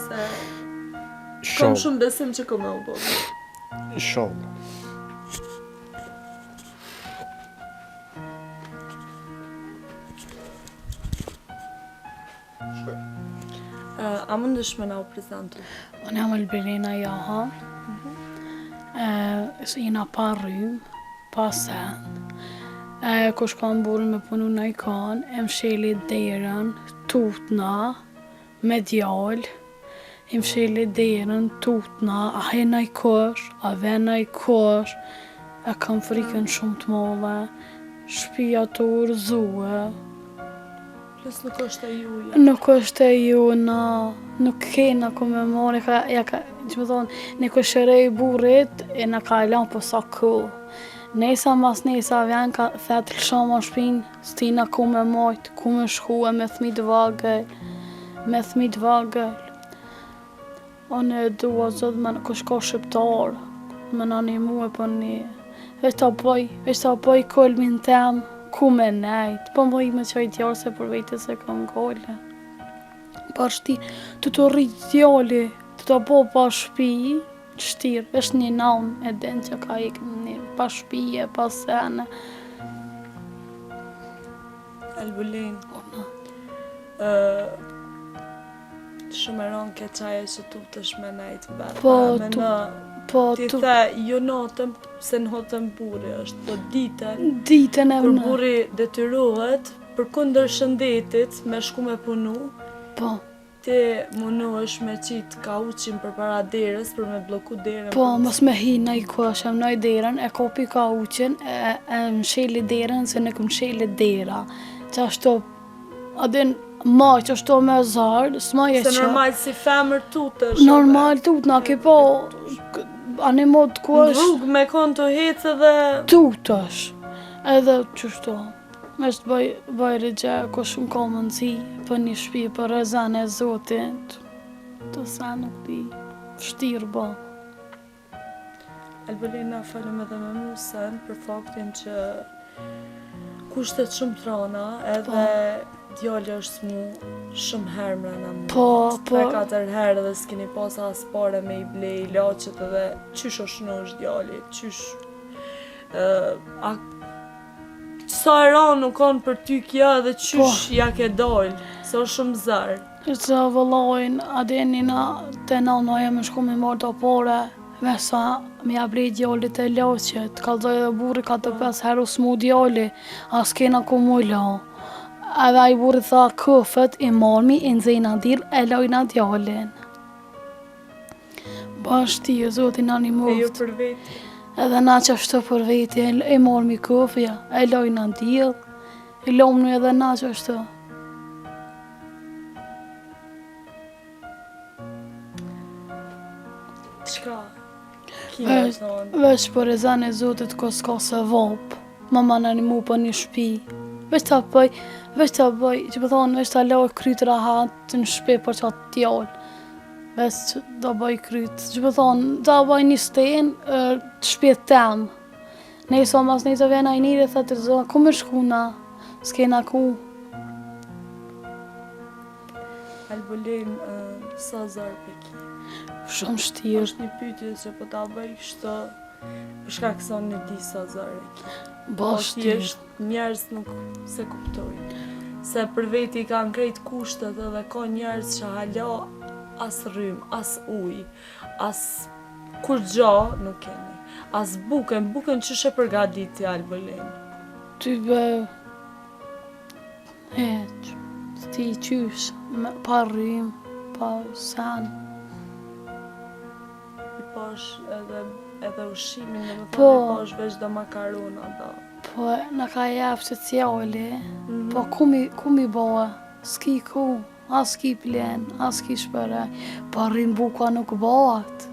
Speaker 2: se kam
Speaker 3: inshallah,
Speaker 2: shumë besim që ka me u bo mirë.
Speaker 3: inshallah.
Speaker 2: Uh, a mundesh me na u prezentu?
Speaker 1: Unë jam Albelina Jaha. Mm jena pa rrymë, pa sen. E, kush ka burrin me punu në i kanë, e msheli derën, tutna, me djalë, i msheli derën, tutna, a he naj kush, a ve naj kush, e kam frikën shumë të madhe, shpia të urzue,
Speaker 2: Plus nuk është e juja.
Speaker 1: Nuk është e juna, nuk kena ku me marrë, ka, ja ka, që më thonë, një kushëri i burrit, e na ka lanë po sa ku. Nesa mas nesa vjen ka thet lëshoma shpinë, s'tina ku me majt, ku me shku e me thmi të vogël, me thmi të vogël. Unë e dua zot me kush ka shqiptar, me na ndihmu e për një. Veç ta bëj, veç ta bëj kulmin tem, Ku me nejt, po më me qaj djalë se për vete s'e kam gajle. Pa shti, tu të rrit djali, tu të bo pa shpi, shtirë, veç një nanë e din që ka ik një pa shpi e pa sene.
Speaker 2: Albulin, shumë e rëndë ke qajo që tutesh me nejt vetë.
Speaker 1: Po, tu, po,
Speaker 2: ti
Speaker 1: tu...
Speaker 2: the, jo natën, se natën burri është, po ditën,
Speaker 1: ditën e
Speaker 2: kur burri detyrohet, përkundër shëndetit, me shku me punu,
Speaker 1: po.
Speaker 2: ti mundohesh me qitë kauçin përpara derës, për me blloku derën.
Speaker 1: Po, mos me hi naj kush, e vnoj derën, e kapi kauçin, e, e msheli derën, se nuk mshelet dera. Qashtu, A din, ma qashtu me zor, s'ma je
Speaker 2: që... Se normal si femër tutesh.
Speaker 1: Normal tut, na ke po, anë mod ku
Speaker 2: është... Rrugë me konë tu hecë edhe...
Speaker 1: Tutesh, edhe qashtu. Me të bëj, bëj rixha, kush më ka mundësi, për një shpi, për rezan e Zotit, të sa nuk di, vështirë bo.
Speaker 2: Albulena folëm edhe me Musën për faktin që kushtet shumë t'rana edhe po. djali është smu shumë herë mrena muajit.
Speaker 1: Po, po.
Speaker 2: Tre katër herë edhe s'keni pas as pare me i ble ilaçet edhe qysh është shnosh djali, qysh uh, a sa e ranë u konë për ty kjo edhe qysh po. ja ke dalë, se është shumë zor.
Speaker 1: Se vëllain, a dini na te nana me shku me marrë do pare, me sa me ja ble djalit ilaçet, kallzoj edhe burri 4-5 herë u smu djali, a s'kena ku mu la. Edhe ai burri tha kofet i marrmi, i nxejna n'diell, e lajna djalin. Bash ti, o zoti na
Speaker 2: nimoftë. E ju për veti.
Speaker 1: Edhe na qashtu për veti, e marrmi kofja, e lajna n'diell, e lomnu edhe na qashtu.
Speaker 2: Çka? Ki me thonë?
Speaker 1: Veç për rezan e Zotit ko s'ka sevap. Mama na nimu për një shpi. Veç ta bëj, veç ta bëj, që po thonë, veç ta laj kryt rahat në shpi për qatë djalë. Veç ta bëj kryt, që po thonë, ta bëj një sten, të shpi tem. Nejse mas nejse vjen ai njeri tha të zona, ku me shku na? S'kena ku.
Speaker 2: Albulin, sa zor pe ki?
Speaker 1: Shumë shtirë.
Speaker 2: është një pyetje që po ta bëj kështu, për shkak se unë e di sa zor e ki.
Speaker 1: Bo
Speaker 2: Po
Speaker 1: shtirë.
Speaker 2: thjesht njerëz nuk s'e kuptojnë. Se për veti kanë krejt kushtet edhe ka njerëz që hala as rrymë, as ujë, as kurgjo nuk keni. As bukën, bukën qysh e përgatit ti Albulin?
Speaker 1: Ty be... Heq, ti qysh, me, pa rrymë, pa sen.
Speaker 2: I pash edhe, edhe ushqimin, do më
Speaker 1: Po.
Speaker 2: thonë, i pash veç do makarona, do.
Speaker 1: Po, na ka jep sociali,
Speaker 2: Mm -hmm.
Speaker 1: po ku mi, ku mi bo, s'ki ku, as ki plen, as ki shpere, pa rrymë buka nuk bëhet.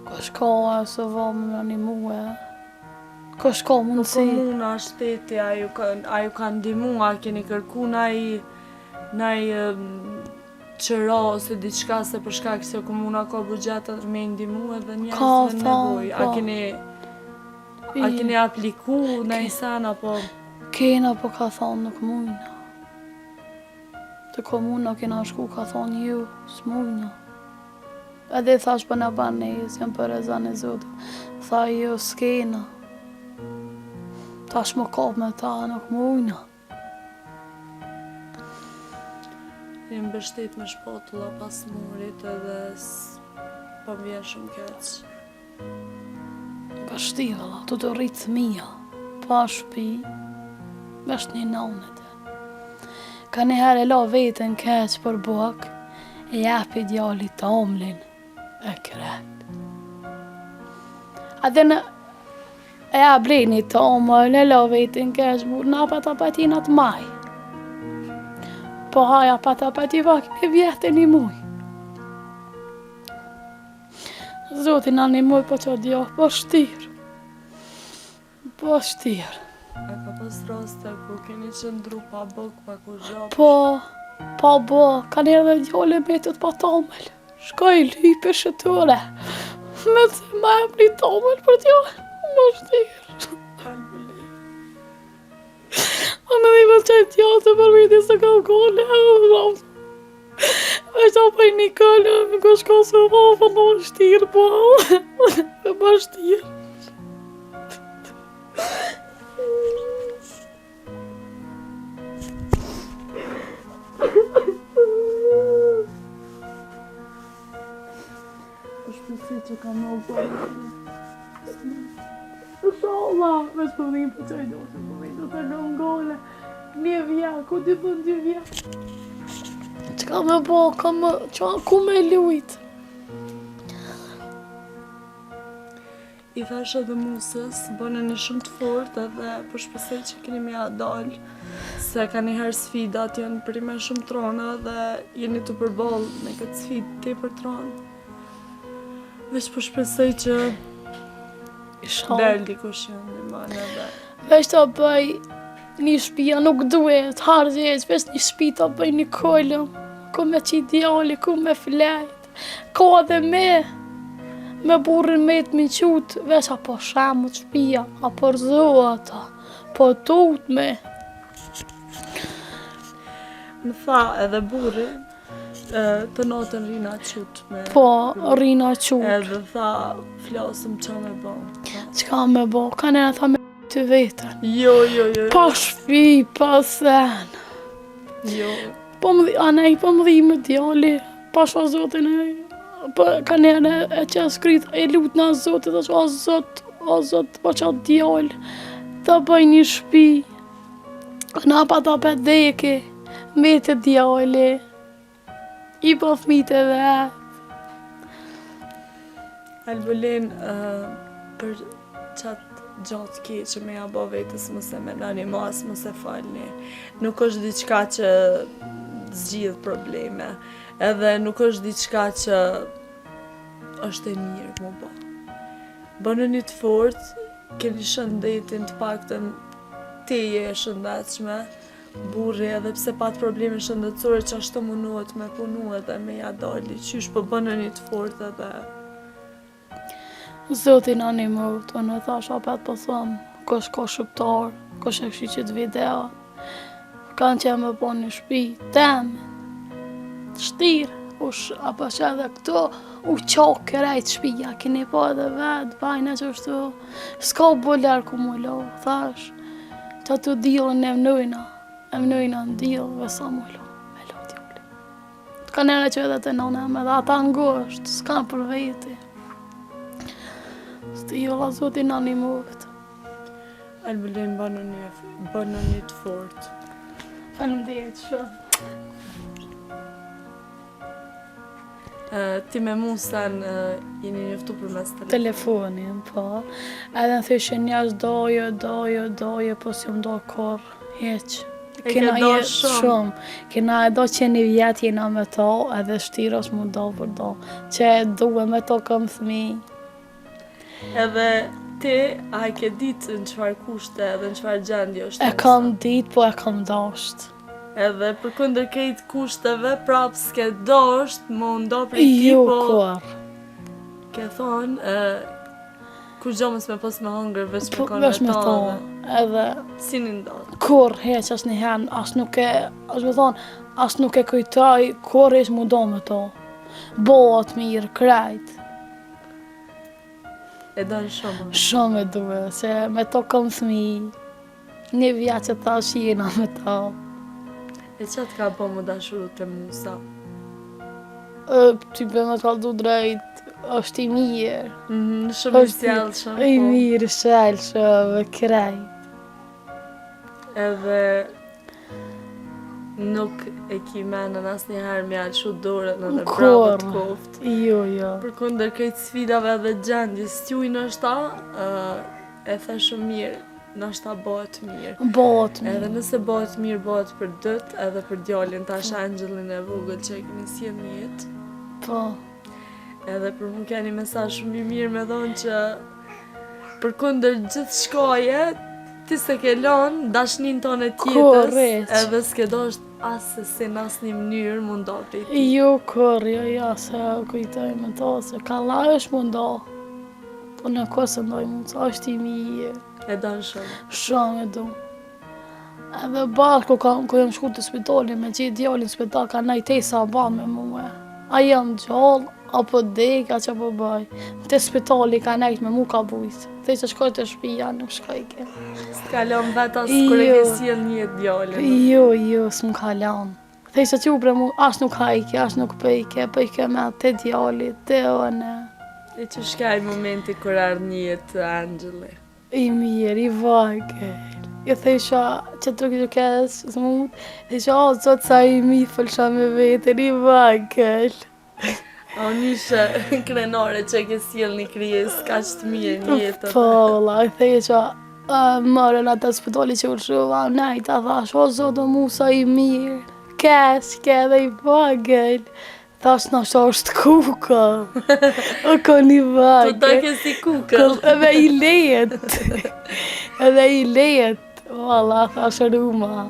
Speaker 1: Kush ka e së vë me më nimue, kush ka
Speaker 2: Po
Speaker 1: mundësi.
Speaker 2: komuna, shteti, a ju ka, a ju ka ndihmu, a keni kërku naj, naj em, qëra ose diçka se për shkak se komuna ka buxhet edhe me i ndihmu edhe njerëzve në
Speaker 1: thonë,
Speaker 2: nevojë. A
Speaker 1: po.
Speaker 2: keni a keni apliku naj sen apo
Speaker 1: Kena, po ka thonë nuk mujna. Te komuna kena shku, ka thonë ju, s'mujna. Edhe i thash po na banesë, jam për rezan e Zotit. Tha jo, s'kena. Tash më kap me ta, nuk mujna.
Speaker 2: Je mbështet me shpatulla pas murit edhe po më vjen shumë keq.
Speaker 1: Vështirë, valla, tu të rritë fëmija, pa shpi, veç një nanë e të. Ka një herë e la veten keq për bukë, e japi djalit t'omlin, e kret. A dhe në, e ja bleni të omël, e la veten keq, bu, na pa ta pati në të maj. Po haja pa ta pati pak një vjetë e një muj. Zoti na nimoj po që djo, po shtirë. Po shtirë.
Speaker 2: A ka pas raste ku keni qëndru pa bukë, pa kurgjo?
Speaker 1: Po, pa bukë, ka njerë dhe djali metet pa tomël. Shkoj lype shëture. Me të ma jep një tomël për djalë, më shtirë.
Speaker 2: Albulin.
Speaker 1: gati për veti se kam kole, Veç ta bëj një kole, më ka shka se ma, po më shtirë, po, më shtirë.
Speaker 2: Shpresoj që ka me u bërë.
Speaker 1: Inshallah, veç po vim për qaj do të po vim, do të longole. Një vja, ku di bën dy vja. Qka me bo, ka më, qa, ku me lujt?
Speaker 2: I thash edhe Musës, bëneni shumë të fort edhe po shpresoj që keni me ja dal, se kanjëherë sfidat janë përnime shumë t'rona dhe jeni tu përball me këtë sfidë tepër t'ronë. Veç po shpresoj që del dikush që ndihmon edhe.
Speaker 1: Veç të bëj një shpia, nuk duhet, harxhe, veç një shpi të bëj një kolëm, ku me qitë djali, ku me flejt. Ka edhe me, me burrin me të më qutë, veç a po shemët shpia, a po rrëzohet, po tut me.
Speaker 2: Më tha edhe burri, të natën rrina qut
Speaker 1: me... Po, rrina qut.
Speaker 2: Edhe tha, flasëm qa me bo.
Speaker 1: Qka me bo, ka në tha me të vetën.
Speaker 2: Jo, jo, jo.
Speaker 1: Pa shpi, pa sen.
Speaker 2: Jo.
Speaker 1: Po më dhi, anej, po më dhi me djali, pasha zotin e, po ka njerë e që skrit, e lutna zotit, dhe që o zot, o zot, po qatë djalë, të bëj një shpi, na pa ta pe deki, me të djali, i po fmit e vet.
Speaker 2: Albulen, për qatë gja t'keqe me ja bo vetës mos e menoni ma as mos e falni. Nuk është diçka që zgjidh probleme, edhe nuk është diçka që është e mirë mu bo. Bëneni të fort, keni shëndetin të paktën ti je e shëndetshme, burri edhe pse pat probleme shëndetësore që ashtu mundohet me punu edhe me ja dali, qysh po bëneni të fort edhe
Speaker 1: Zoti na nimoftë, unë e thash apet po thom, kush ka shqiptar, kush e sheh qët video, kanë që me bo një shpi, temen, shtirë, ush, apo që edhe këto, u qa krejt shpia, keni po edhe vetë, bajna që ashtu, s'ka boiler ku mu lo, thash, që të diellën e vnojna, e vnojna në diell, ve sa mu lo, me lo djallin. Ka njerë që edhe të nona me dhe ata ngosht, s'ka për veti. S'ti jo, zoti na nimoftë.
Speaker 2: Albulen bëneni të fort.
Speaker 1: Faleminderit shumë.
Speaker 2: Ti me Musan jeni njoftu përmes
Speaker 1: telefonit. Telefonin, po. Edhe në thyshe njerëz doje, doje, doje, po s'jom do kurrë, hiq.
Speaker 2: E ke do shumë.
Speaker 1: shumë. Kena e do që një vjet jena me to, edhe shtirë është mu do për do. Që e du e me to kam thmi.
Speaker 2: Edhe ti, a e ke ditë në çfarë kushte edhe në çfarë gjendje është?
Speaker 1: E kam ditë, po e kam dasht.
Speaker 2: Edhe përkundër krejt kushteve, prapë s'ke dasht, me u nda prej tij,
Speaker 1: Jo,
Speaker 2: po...
Speaker 1: kurrë.
Speaker 2: Ke thonë, kurgjo mos me pas me hangër, veç me
Speaker 1: Po,
Speaker 2: konë
Speaker 1: veç me to. Edhe
Speaker 2: Si një ndatë.
Speaker 1: kurrë hiq as një herë, as nuk e, as me thonë, as nuk e kujtoj, kurrë hiq mu do me to. Bohet mirë, krejt.
Speaker 2: E don shumë.
Speaker 1: Shumë e duhe, se me to kam fëmi. Një vjet që tash jena me to.
Speaker 2: E qa të ka bo mu dashuru te Musa?
Speaker 1: E, Ti për me të kallzu drejt, është i mirë.
Speaker 2: Mm, shumë i
Speaker 1: Është i-
Speaker 2: sjellshëm.
Speaker 1: I
Speaker 2: po.
Speaker 1: mirë, sjellshëm, krejt.
Speaker 2: Edhe nuk e ki menën asnjëherë me ja lëshu dorën edhe bravo të
Speaker 1: Kurrë.
Speaker 2: koft.
Speaker 1: Jo, jo.
Speaker 2: Përkundër krejt sfidave dhe gjendjes tuj ndoshta, ë, e the shumë mirë, ndoshta bëhet mirë.
Speaker 1: Bëhet mirë.
Speaker 2: Edhe nëse bëhet mirë, bëhet për dytë, edhe për djalin tash Angelin e vogël që e keni sjellë në jetë.
Speaker 1: Po.
Speaker 2: Edhe për mu ke një mesazh shumë i mirë me thonë që përkundër gjithçkaje, ti s'e ke lënë dashnin tonë të jetës,
Speaker 1: Kurrë hiç.
Speaker 2: edhe s'ke dasht asesi në asnjë mënyrë mu nda prej tij.
Speaker 1: Jo, kurrë, jo, jo, se kujtoj me to, se kallaj është mu ndo. Po në kohë se ndoj mu, sa është i mirë.
Speaker 2: E don shumë.
Speaker 1: Shumë e du. Edhe bashkë, ku, kam, ku jam shku te spitali, me gjetë djalin në spital, ka nejt te sabah me mue. A jam gjallë, apo dek, a që po bëj. Te spitali ka nejt me mu ka bujt. Dhe që shkoj te shpia, nuk shkoj ke.
Speaker 2: S'ka lënë vetë as kur e ke jo. sjellë n'jetë
Speaker 1: djalin. Jo, jo, s'më ka lënë. Dhe që që u bre mu, as nuk hajke, as nuk pejke, pejke me te djali, te one.
Speaker 2: E qysh ke ai momenti kur erdh n'jetë Angjeli?
Speaker 1: I mirë, i vogël. I thësha që të kështë kesh, zmut, thësha, o, zot sa i mirë, folsha me veten, i vogël.
Speaker 2: A u nishe krenare që e ke sjell një krijesë kaq të mirë në jetë.
Speaker 1: Po, valla, i thësha, mërën atë spitali që u lëshova, nejta, thash, o, zot, o mu sa i mirë, kesh, ke dhe i vogël. Thash nashta është kuka. O kon i
Speaker 2: vogël. Po ta ke si
Speaker 1: kuka. Edhe i lejet. Edhe i lejet. Valla, thash ruma.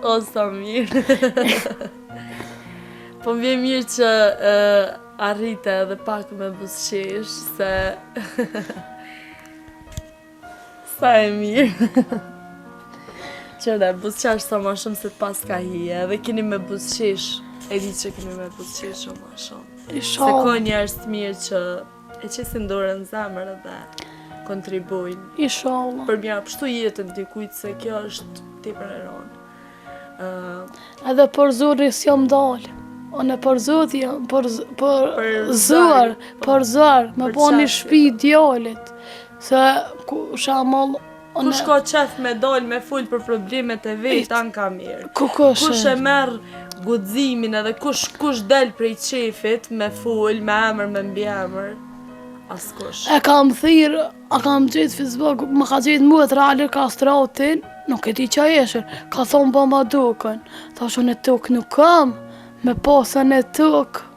Speaker 2: O, sa mirë. po më vjen mirë që uh, arrite edhe pak me buzëqesh, se... Sa e mirë. Qëre, buzëqesh sa ma shumë se të paska hije, edhe keni me buzëqesh, e di që keni me buzëqesh ma shumë. Se ka njerëz të mirë që e qesin dorën në zemër edhe kontribujnë.
Speaker 1: Inshallah.
Speaker 2: Për me ia pshtu jetën dikujt se kjo është tepër e ronë.
Speaker 1: Uh, edhe për zor s'jam dalë. Unë për zot jam, për, për, për zor, për zor, me bo një shpi djalit. Se, ku, shembull,
Speaker 2: Unë... Kush ka qef me dal me fol për problemet e veta në kamerë?
Speaker 1: Ku kush?
Speaker 2: Kush e merr guximin edhe kush kush del prej qefit me fol me emër me mbiemër? Askush.
Speaker 1: E kam thirr, A kam gjetë Facebook, më ka gjetë mu e të realë Kastratin, nuk e di qa jeshen, ka thonë bëma tokën. Thash unë tokë nuk kam, me pasë një tokë.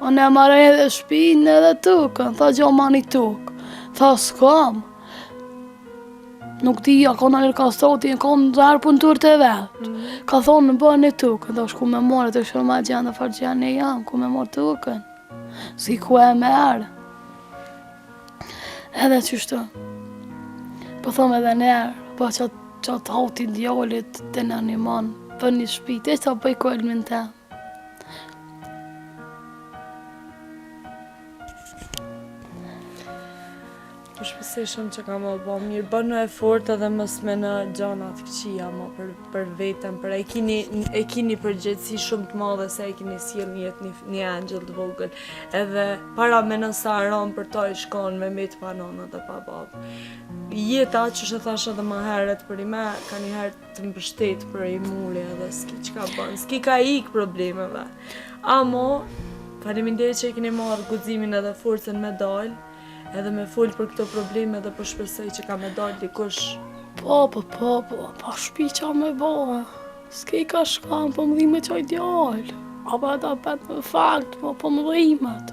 Speaker 1: Unë e marrë edhe shpinë edhe tokën, tha gjo ma një tokë. Tha s'kam. Nuk di, a ka në Kastrati, ka në zërë punëtor të vetë. Mm. Ka thonë në bë një tokën, thash ku me marrë, të kështë ma gjenë dhe farë gjenë e jam, ku me marrë tokën. Si ku e merr. Edhe qështu. Po thom edhe njerë, po që që të hauti djallit të në nimon, për një shpi, të që bëj kulmin tem.
Speaker 2: Po shpresoj shumë që ka me u bo mirë, bënu e fortë edhe mos meno gjana të këqija mo për, për veten, për e kini, e kini përgjegjësi shumë të madhe se e kini sjell në jetë një, një engjëll të vogël. Edhe parameno sa e ronë për ta ish konë me met pa nonë dhe pa babë. Jeta, qysh e thash edhe ma herët për ime, ka njëherë të mbështet për i muri edhe s'ki çka bën, s'ki ka ik problemeve. Amo, faleminderit që e kini marrë guximin edhe forcën me dalë, Edhe me fol për këto probleme dhe po shpresoj që ka me dalë dikush.
Speaker 1: Po, po, po, po, pa shpi qa me bo, s'ke ka shka, po më dhimet qaj djalë. Apo ata pet në fakt, po, po më dhimet.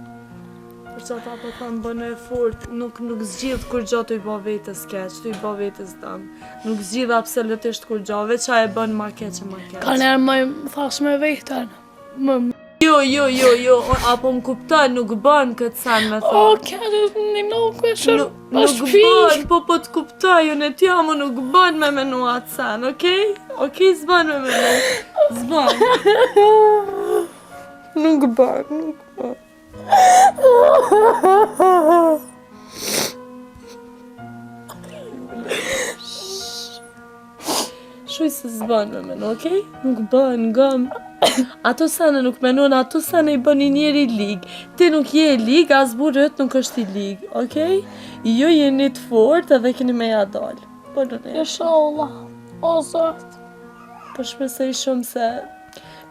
Speaker 2: Për që ata po thonë bënu e fort, nuk, nuk zgjidh kurgjo tu i bo vetës keq, tu i bo vetës dëm. Nuk zgjidh absolutisht kurgjo, veç a e bën ma keq e ma keq.
Speaker 1: Ka nërë më thash me vetën,
Speaker 2: më Jo, jo, jo, jo, a po më kupton, nuk bën këtë sen me
Speaker 1: thonë. O, kja që një nuk e shërë,
Speaker 2: nuk, nuk bën, po po të kuptoj, unë e ty amo nuk bën me menu atë sen, okej? Okej, s'bën me menu, s'bën. Nuk bën, nuk bën. Shuj se s'bën me menu, okej? Nuk bën, ngëm. Ato sene nuk menon, ato sene i bën një njeri i lig. Ti nuk je i lig, as burri yt nuk është i lig, okej? Ju jeni të fort edhe keni me ja dal.
Speaker 1: Po në ne. Inshallah. O Zot.
Speaker 2: Po shpresoj shumë se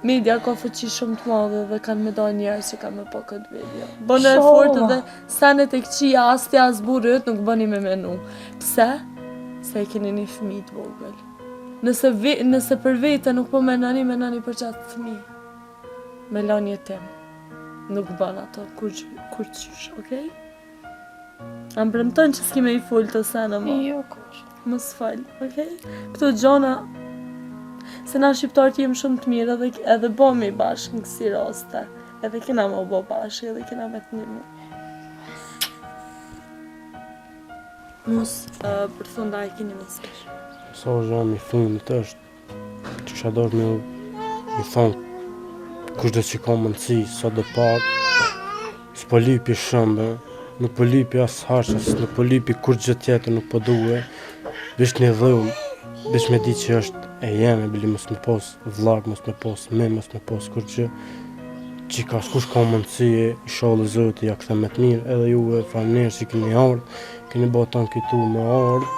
Speaker 2: media ka fuqi shumë të madhe dhe kanë me dalë njerëz që kanë me pa këtë video. Bënu e fortë dhe senet e këqija as ti as burri yt nuk bëni me menu. Pse? Se e keni një fëmijë të vogël. Nëse, ve, nëse për vete nuk po menoni, menoni për qatë fëmijë. Me lanë jetim. Nuk bën ato kur, kurqysh, okej? A më premton që s'ki me i fol këto sene
Speaker 1: mo? Jo, kush.
Speaker 2: Mos fol, okej? Këto gjona, se na shqiptarët jem shumë të mirë edhe, edhe bomi bashkë në kësi raste. Edhe kena me u bo bashkë, edhe kena me të ndihmu. Mos, uh, për fund a e kini mesazh.
Speaker 3: Mesazhi jem i fundit është. kisha dashtë me i thonë kushdo që ka mundësi, sado pak, s'po lypi shumë, nuk po lypi as harç, as nuk po lypi kurgjë tjetër, nuk po due, veç një dhomë, veç me di që është e jeme, bile mos me pos vllak, mos me pos me, mos me pos kurgjë, që ka kush ka mundësi, ishalla Zoti ja kthen me të mirë, edhe juve faleminderit që keni ardhë, keni bo tanë këtu me ardhë,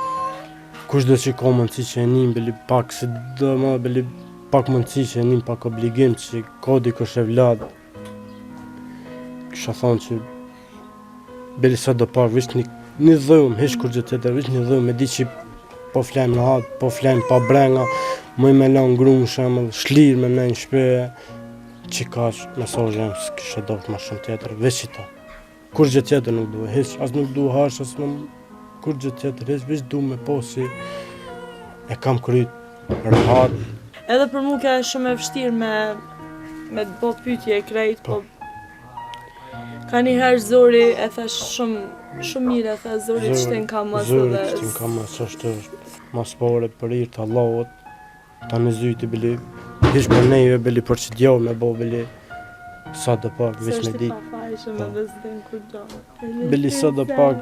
Speaker 3: kushdo që ka mundësi që e nin, bile pak se do më, bile pak mundësi që e nin pak obligim që ka dikush evlad, kisha thonë që Bile sado pak, veç një, një dhomë, hiç kurgjë tjetër, veç një dhomë, me di që po flem rahat, po flem pa brenga, muj me lanë grun shembull, shlirë me nejt n'shpi, qikaq mesazhi jem, s'kisha dashtë ma shumë tjetër, veç qito. Kurgjë tjetër nuk du, hiç, as nuk du harç, as më, kurgjë tjetër, hiç, veç du me pa si e kam kryt rahat.
Speaker 2: Edhe për mu kjo është shumë e vështirë me, me të bo pytje krejt, po, po Ka një herë zori e thash shumë, shumë mirë e tha zori të shtin ka
Speaker 3: mas edhe... Zori të shtin ka mas, është mas pare për hir të Allahut, tani zyti bile, hiç për neve bile për që djall me bo bile, sado pak, veç me
Speaker 2: dit. Se është i pafajshëm po. edhe s'din kurgjo.
Speaker 3: Bile sado pak,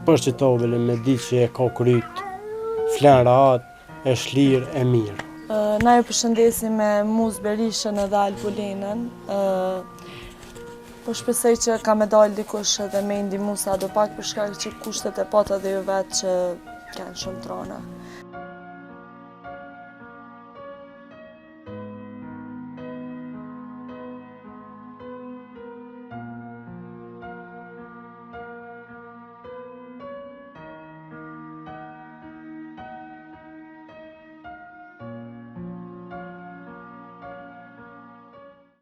Speaker 3: për qito bile me dit që e ka kryt, flen rahat, e shlirë e
Speaker 2: mirë. Na ju përshëndesim me Muz Berishën edhe Albulenën. Po shpresoj që ka me dalë dikush edhe me i ndihmu sado pak për shkak që kushtet e patë edhe ju vetë që janë shumë t'rana.